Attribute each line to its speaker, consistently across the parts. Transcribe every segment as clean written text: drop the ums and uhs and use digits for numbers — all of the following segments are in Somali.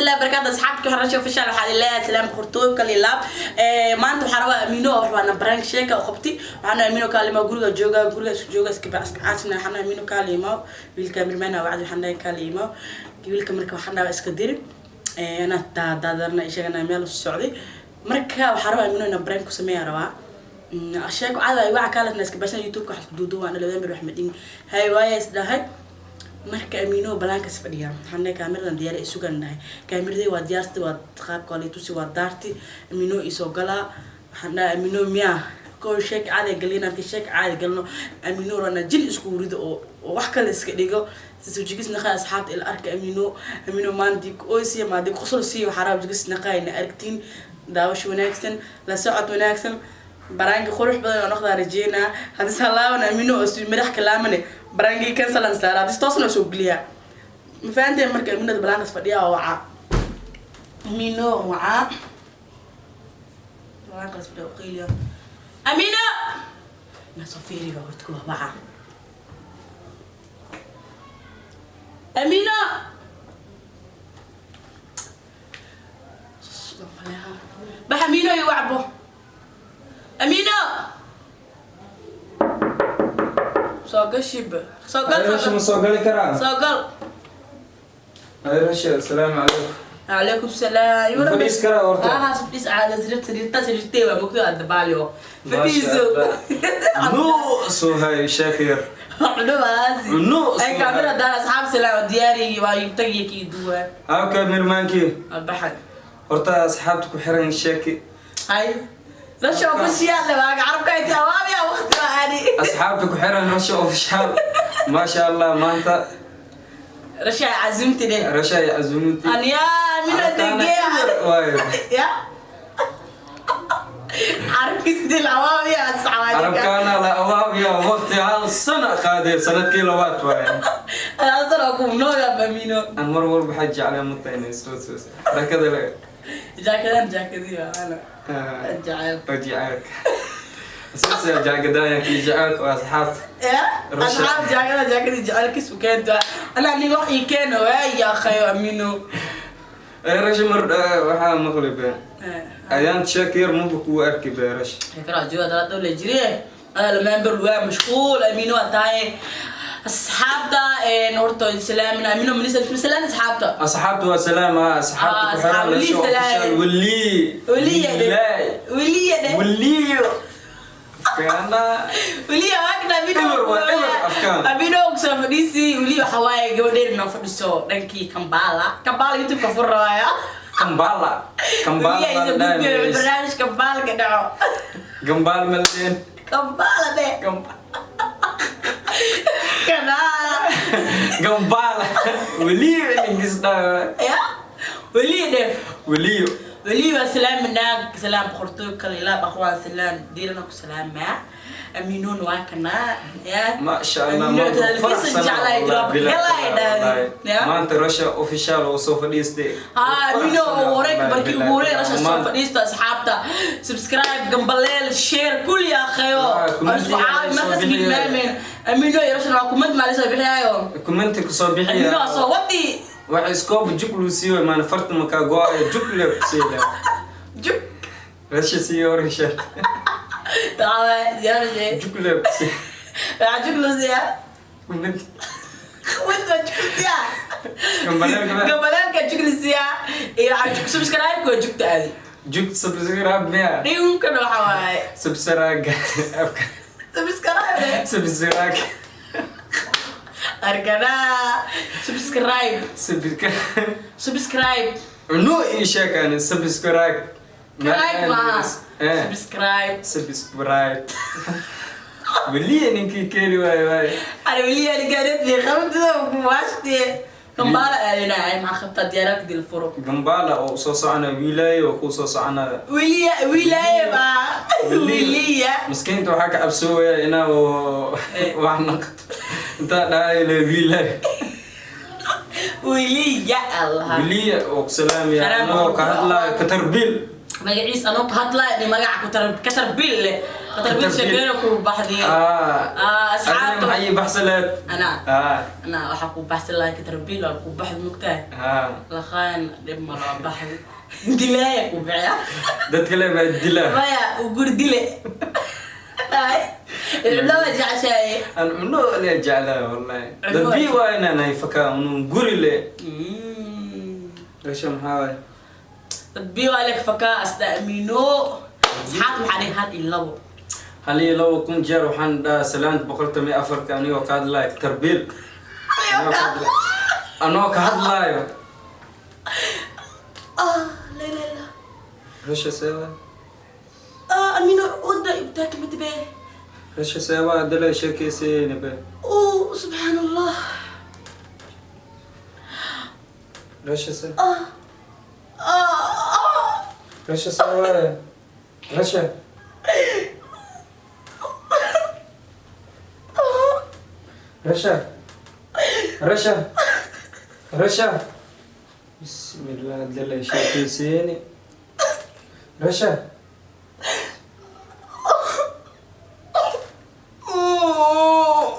Speaker 1: Waraxmatullahi wabarakaatu. Asxaabta ku xiran official, waxaa leeyahay salaam qurtoob kali laab. Maanta waxaa rabaa Amino wax waana prank sheeka oo qabti. Waxaan Amino kaalima guriga jooga, guriga isku jooga, iska baa iska caasina. Waxaan Amino kaalima wiilka mirmana wacdi, waxaan dhahay kaalima wiilka. Marka waxaan dhahay iska diri ana daadarna ishagana meel u socday. Marka waxaa rabaa Amino inaan prank ku sameeyaa rabaa sheeko caada ay waxa kale iska bashan YouTube-ka wax duuduwaan dhalada mir wax madin hay waaya is dhahay. Marka Amino balaankas fadhiya, waxaan dhahay kaamiradan diyaar ay sugan dhahay, kaamiradii waa diyaarti, waa qaabka waa tusi, waa daarti. Amino isoo galaa, waxaan dhahay Amino miyaa koo sheek caadi galina. Marka sheek caadi galno, Amino rana jin isku rido oo wax kale iska dhigo sisujigis naqa. Asxaabta ila arka Amino, Amino maandi oysiya maandi qosol siiyo. Waxaa rabaa jigis naqa ina aragtiin. Daawasho wanaagsan, la socod wanaagsan, baraangi qurux badan oo noqdaa rajeynaa. Haddii salaaban Amino oo si madax kalaamane baraangi cancelan saara, haddii toosna soo geliyaa, ma fahanteen? Marka Aminada balaankas fadhiya oo waca Amino, waca balaankas fadhiya oo qeyliya Amino ma soo fiiri ba horta kuwa waca Amino. Bax Amino iyo wacbo Amino soo gashib soo gal.
Speaker 2: Ayrashi ma soo gali karaa?
Speaker 1: Soo gal.
Speaker 2: Ayrashi, assalaamu calaykum.
Speaker 1: عليكم السلام.
Speaker 2: Ma fadhiis karaa horta?
Speaker 1: اه fadhiis caada, sariirta sariirta sariirtay waa mugdo aad dabaaliyo.
Speaker 2: Maasha
Speaker 1: Fadhiiso.
Speaker 2: Allah. Nuu soo hay sheekh yar.
Speaker 1: Cunubaasi.
Speaker 2: Cunu
Speaker 1: ay
Speaker 2: soo
Speaker 1: kaamira
Speaker 2: hay.
Speaker 1: daan asxaab salaam diyaari waa tagi kii duwa.
Speaker 2: Halka mirmaankii.
Speaker 1: Baxay.
Speaker 2: Horta asxaabta ku xiran sheeki.
Speaker 1: Hay la show official waa carabka inta awaabiya waqti aadi.
Speaker 2: Asxaabta ku xiran Rasha Official. Maasha Allah maanta
Speaker 1: Rasha azimti de.
Speaker 2: Rasha ay casuumintii.
Speaker 1: Aniya mina
Speaker 2: Carabkaana
Speaker 1: tagee.
Speaker 2: Waayo.
Speaker 1: Ya carabkiis awaabiya asxaabka.
Speaker 2: Carabkaana la awaabiya waqti hal sana qaaday, sanadkii labaad waaye.
Speaker 1: Asal ku nooya bamino.
Speaker 2: Aan mar walba waxaa jeclaa mata inay soo soo rakada le.
Speaker 1: Jaakadan jaakadiyo ana jacayl.
Speaker 2: Jacaylka saas jaakadaaya kii jacaylka waa asxaabta.
Speaker 1: Ya.
Speaker 2: Rusha.
Speaker 1: Asxaab jaakada jaakadi jacaylkiis u keento ana nin wax ii keeno waa ya akhayo Amino.
Speaker 2: Rasha mar waxaa maqli be ayaan sheek yar muba kugu arki be Rasha.
Speaker 1: Kara jooga dala dowla jire ana lamember waa mashquul Amino tahay. Asxaabta horta islaamina Amino minisa misalan asxaabta.
Speaker 2: Asxaabta waa salaama asxaabta ku xiran
Speaker 1: asxaab,
Speaker 2: Rasha
Speaker 1: weli salaam.
Speaker 2: Official weli.
Speaker 1: Weliya dhe.
Speaker 2: Wilaay.
Speaker 1: Weliya dhe.
Speaker 2: Weli kana.
Speaker 1: Weliya waagna Amino.
Speaker 2: Eber waa eber afkaan.
Speaker 1: Amino soo fadhiisi weli waxa waaye gabadheer noo fadhiso dhankii Kambala, Kambala YouTube ka furaya.
Speaker 2: Kambala Kambala.
Speaker 1: Weliya
Speaker 2: baa
Speaker 1: isa
Speaker 2: la dhahay
Speaker 1: gudbiyo
Speaker 2: magaciisa.
Speaker 1: Barnaamij Kambala ka dhaco.
Speaker 2: Gambaal maldeen.
Speaker 1: Kambala dhe. Kana.
Speaker 2: Gambala weli ingis dhahay.
Speaker 1: Ya weliya dhe.
Speaker 2: Weli.
Speaker 1: Weli waa salaaminaa, salaam boqortooy kale ilaa akhwaan salaam diirana ku salaamaa. Aminoon waa kanaa ya.
Speaker 2: Maasha Allah.
Speaker 1: Amino
Speaker 2: Maanta
Speaker 1: telefishan
Speaker 2: faraxsan
Speaker 1: jeclahay
Speaker 2: wallahi,
Speaker 1: drop
Speaker 2: bilaa
Speaker 1: helay
Speaker 2: wallahi.
Speaker 1: ya.
Speaker 2: Maanta Rasha Official oo soo fadhiistay.
Speaker 1: Ha Amino
Speaker 2: Faraxsan
Speaker 1: wareeg
Speaker 2: wallahi,
Speaker 1: markii
Speaker 2: bilaa
Speaker 1: ugu horey Rasha soo
Speaker 2: maanta.
Speaker 1: fadhiisto. Asxaabta subscribe, gambaleel, share kulli akhayo.
Speaker 2: Ah,
Speaker 1: aan isku
Speaker 2: comment
Speaker 1: caawi
Speaker 2: soo
Speaker 1: markas
Speaker 2: bixiya.
Speaker 1: midmaameen Amino iyo Rasha waa kumad maali soo bixiyaayo.
Speaker 2: Commenti ku soo bixiya.
Speaker 1: Amino soo wadi.
Speaker 2: Waxa iskoob jug luu siiyo maana farta makaa go-ayo jug le ku sii leh.
Speaker 1: Juk.
Speaker 2: Rasha siiyo horisha.
Speaker 1: Tawa ya Rasha.
Speaker 2: Jug le ku sii.
Speaker 1: Waa jug loo siiyaa.
Speaker 2: Comment.
Speaker 1: Wada jugsiya.
Speaker 2: Gambaleelka ba-
Speaker 1: Gambaleelka juglisiya iyo waxaa subscribe waa jugta aadi.
Speaker 2: Jug subscribe miya?
Speaker 1: Dhinkana waxa waaye.
Speaker 2: Subscribe afka.
Speaker 1: Subscribe.
Speaker 2: Subscribe.
Speaker 1: Arkana subscribe.
Speaker 2: Subscribe.
Speaker 1: Subscribe.
Speaker 2: Cunu ii sheekaan subscribe.
Speaker 1: Subscribe maaha.
Speaker 2: Eh.
Speaker 1: Subscribe.
Speaker 2: Subscribe weli ninkii keeni waayo waayo.
Speaker 1: Ana weli aligaanad bay qabtida kuwaashte Kambala aadinaay maxaa qabtaa diyaarad dil furo.
Speaker 2: Gambala oo soo socona wiilaayo oo kuu soo soconaya.
Speaker 1: Weliya wiilaaye baa weliya.
Speaker 2: Miskiinta waxaa ka cabsoowaya inaa oo
Speaker 1: Eh.
Speaker 2: wax naqto intaa dhahay le wiilaayo.
Speaker 1: Weliya Allah.
Speaker 2: Weliya oo ku salaamaya.
Speaker 1: Salaam.
Speaker 2: Anagoo ka hadlaayo katarbiil.
Speaker 1: Magaciis anoo ka hadlaaya ni magaca ku tar katar bil leh. Katarbiil sheekeena ku baxday.
Speaker 2: Ah.
Speaker 1: Asxaabta.
Speaker 2: Maxay ii baxsaleed?
Speaker 1: Anaa.
Speaker 2: Ah.
Speaker 1: Anaa waxaa ku baxsan lahay katarbiil waa ku baxday, mugtahay?
Speaker 2: Ah.
Speaker 1: Laqaan dhib ma loo baxday, dilaaya ku bixiya.
Speaker 2: Dad kale baa dila.
Speaker 1: Maya, u guri dile. Ilmada jeceshahay.
Speaker 2: Aan cuno le jeclaa wallahi.
Speaker 1: Cuno.
Speaker 2: Dad bii waa inaan hay fakaa unun guri le. Rasha, maxaa waay?
Speaker 1: Dad bii waa lek fakaa asda amiino. Asxaabta maxaa dhihi? Hal iyo labo.
Speaker 2: Hal iyo labo kun jeer waxaan dhahaa salaanta 114-ka anigoo ka hadlaayo tarbiil, anoo ka hadlaayo.
Speaker 1: Ah, la la la.
Speaker 2: Rasha, see waay?
Speaker 1: Ah, amiino, wada ibtaa kamid be.
Speaker 2: Rasha, see waay? Hadda la sheekeysayeyna be.
Speaker 1: Oh, subxaan Allah.
Speaker 2: Rasha, see?
Speaker 1: Ah ah ah.
Speaker 2: Rasha, see waay? Rasha, Rasha, Rasha, Rasha, bismillah, hadda la sheekeysayeyni. Rasha.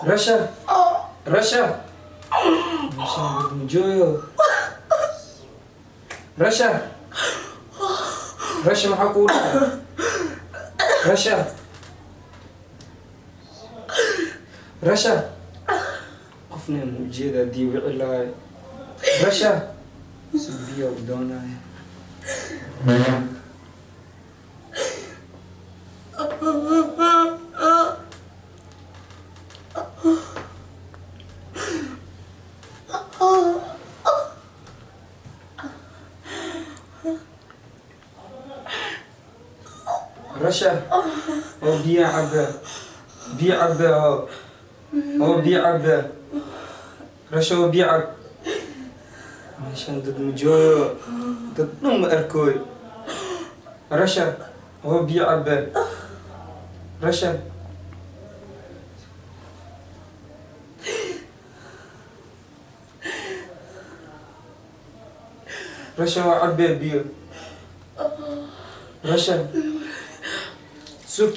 Speaker 2: Rasha, Rasha, Rasha, mujoyo. Rasha, Rasha, maxaa kugu dhacay? Rasha, Rasha, qofna mujeeda haddii wici lahay. Rasha, si biyo u doonaya. Rasha, oo biyo cabbe, biyo cabbe, oo biyo cabbe. Rasha, oo biyo cab. Meeshan dad ma joogo, dad dhan ma arkooy. Rasha, oo biyo cabbe. Rasha. Rasha, waa cabbe biyo. Rasha, sug.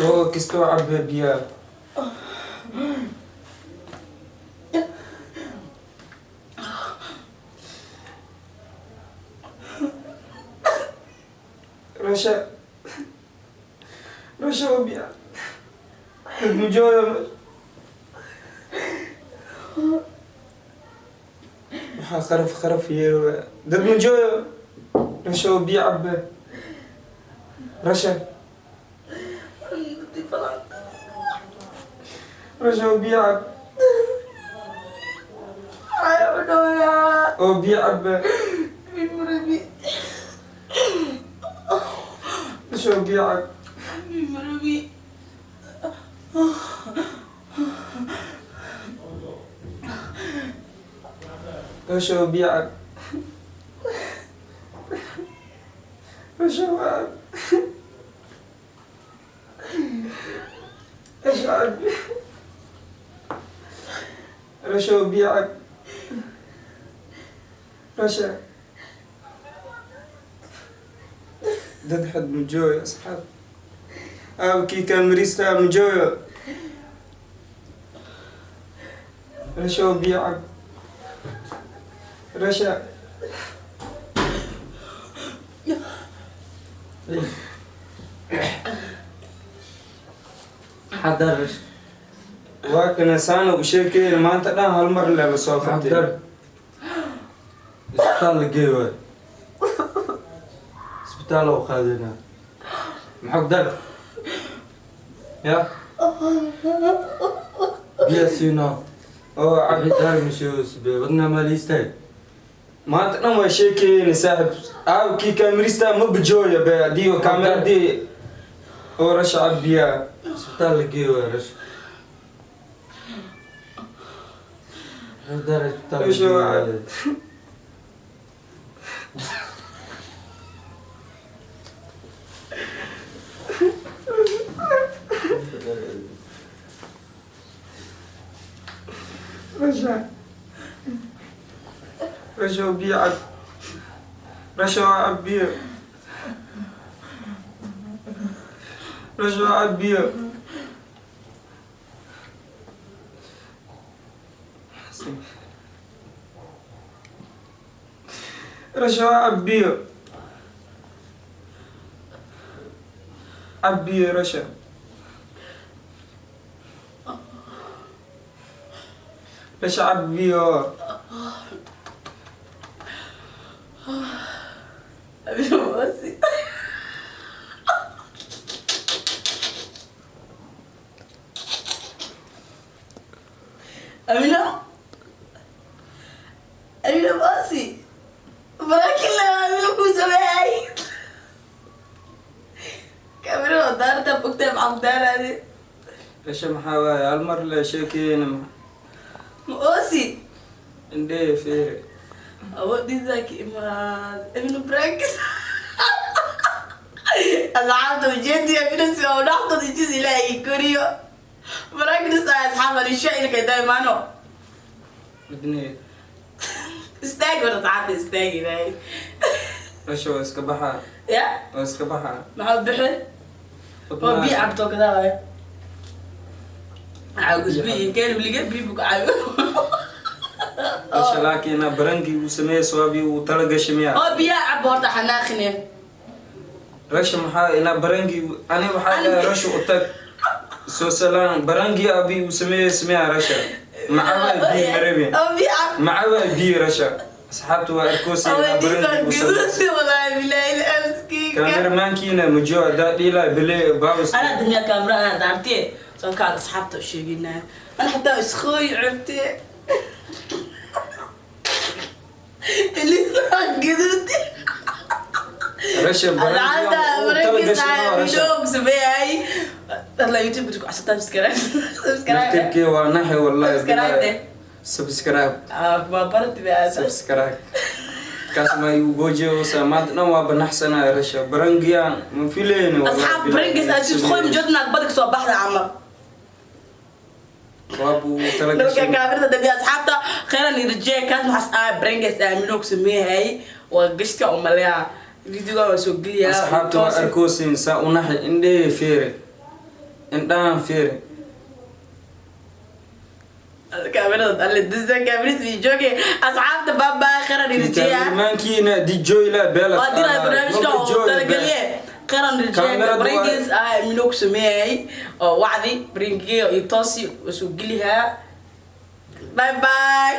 Speaker 2: Oo kastoo cabbe biyaa. Rasha, Rasha, oo biyo dad ma joogo. Waxaa qaraf qaraf yeero, dad ma joogo. Rasha, oo biyo cabbe. Rasha, Rasha, oo biyo cab. Oo biyo cabbe. Rasha, oo biyo cab. Rasha, oo biyo cab. Rasha, oo cab. Rasha, cab. Rasha, oo biyo cab. Rasha, dad xad ma joogo, asxaab. Aabkii kaamirista ma joogo. Rasha, oo biyo cab. Rasha.
Speaker 3: Xadar.
Speaker 2: Waa kana saana u sheekeyn maanta dhan, hal mar leba soo qabtay.
Speaker 3: Xadar, isbitaal la geey waay, isbitaal oo qaadina. Maxaa ku dar ya biya siino?
Speaker 2: Oo cab.
Speaker 3: Wixii daar misheegayso be wadnaa maaliistay.
Speaker 2: Maanta dhan waa sheekeyni, saaxib. Aabkii kaamirista ma bajooya be haddii kaameradii oo. Rasha, cab biyaa.
Speaker 3: Isbitaal la geey waay, Rasha. Maxaa dar isbitaal la
Speaker 2: Rasha,
Speaker 3: geey
Speaker 2: waa-
Speaker 3: waay.
Speaker 2: Rasha, Rasha, oo biyo cab. Rasha, oo cab biyo. Rasha cab biyo. Rasha cab biyo. Cab biyo Rasha. Rasha cab biyo.
Speaker 1: Amino wasi. Amino? Amino wasi. Barakillah Amino ku sameeyay. Kamerada daarta bugtay maxaa ku daaraade?
Speaker 2: Rasha maxaa waaye hal mar la sheekeyna
Speaker 1: Ma oosi?
Speaker 2: Indhee fiiri.
Speaker 1: Awoodiisa ka imaad. Amino pranks. Asxaabta ujeedi Amino si oo dhaxda jis Ilaahay koriyo. Pranks asxaab al shailka daymaano.
Speaker 2: Wadnee.
Speaker 1: Istaag war asxaabta istaag Ilaahay.
Speaker 2: Rasha waa iska baxaa.
Speaker 1: Ya?
Speaker 2: Waa iska baxaa.
Speaker 1: Maxaa bixi? Waa biyo cabto kadaa waaye. Caagus biyo keen weliga biyo buu ka caago.
Speaker 2: Rasha laakiin barankii uu sameeyay sawaabii uu tala gashay miyaa?
Speaker 1: Oo biyo cab horta xanaaqine.
Speaker 2: Rasha maxaa inaa barangii ani waxaa dhahay Rasha u tag soo salaan barangii abi uu sameeyay sameeyaa Rasha. Macawaa biyo marabi.
Speaker 1: Oo biyo cab.
Speaker 2: Macawaa biyo Rasha. Asxaabtu waa arkoosa inaa barangii uu sameeyay.
Speaker 1: Wallaahi bilaahi miskiinka.
Speaker 2: Kaameramankiina mujo hadaa dhiilaa bile baabus.
Speaker 1: أنا الدنيا كاميرا أنا دارتي سو كان أصحابته شيقنا أنا حتى أسخوي عرفتي اللي قدرتي
Speaker 2: Rasha barangii
Speaker 1: العادة
Speaker 2: uu tala
Speaker 1: مركز
Speaker 2: gashay
Speaker 1: على
Speaker 2: ma Rasha.
Speaker 1: فيديو سبيعي الله يوتيوب بدك عشان سبسكرايب سبسكرايب
Speaker 2: Naftirkii waa naxay wallahi.
Speaker 1: Subscribe
Speaker 2: Billahi. Subscribe.
Speaker 1: ما برت بهذا.
Speaker 2: Subscribe. Kaas ma igu goojiyo maanta dhan waa banaxsanaya Rasha. Barangiyaan ma filayni wallahi.
Speaker 1: أصحاب
Speaker 2: Billahi.
Speaker 1: برنجس أشوف خوي مجدنا بدك سو بحر عمر.
Speaker 2: Waa buu tala
Speaker 1: Dalka
Speaker 2: gashay.
Speaker 1: kaamirada dambe asxaabta khayran irjee kaas maxas ah brengis aamino ku sameeyay waa gashka u maleeya videoga waa soo geliyaa.
Speaker 2: Asxaabta waa arkoosin saa u naxay indhee fiiri. Indhahan fiiri.
Speaker 1: Kaamirada alle disa kaamirada jooge asxaabta baba khayran irjee.
Speaker 2: Kaameramankiina dijoyla beela.
Speaker 1: Waa diray barnaamijka oo talagaliye khayran irjee
Speaker 2: Kaamiradu waa-
Speaker 1: brengis aamino ku sameeyay oo wacdi brengiyo iyo toosi waa soo geliyaa. Bye bye.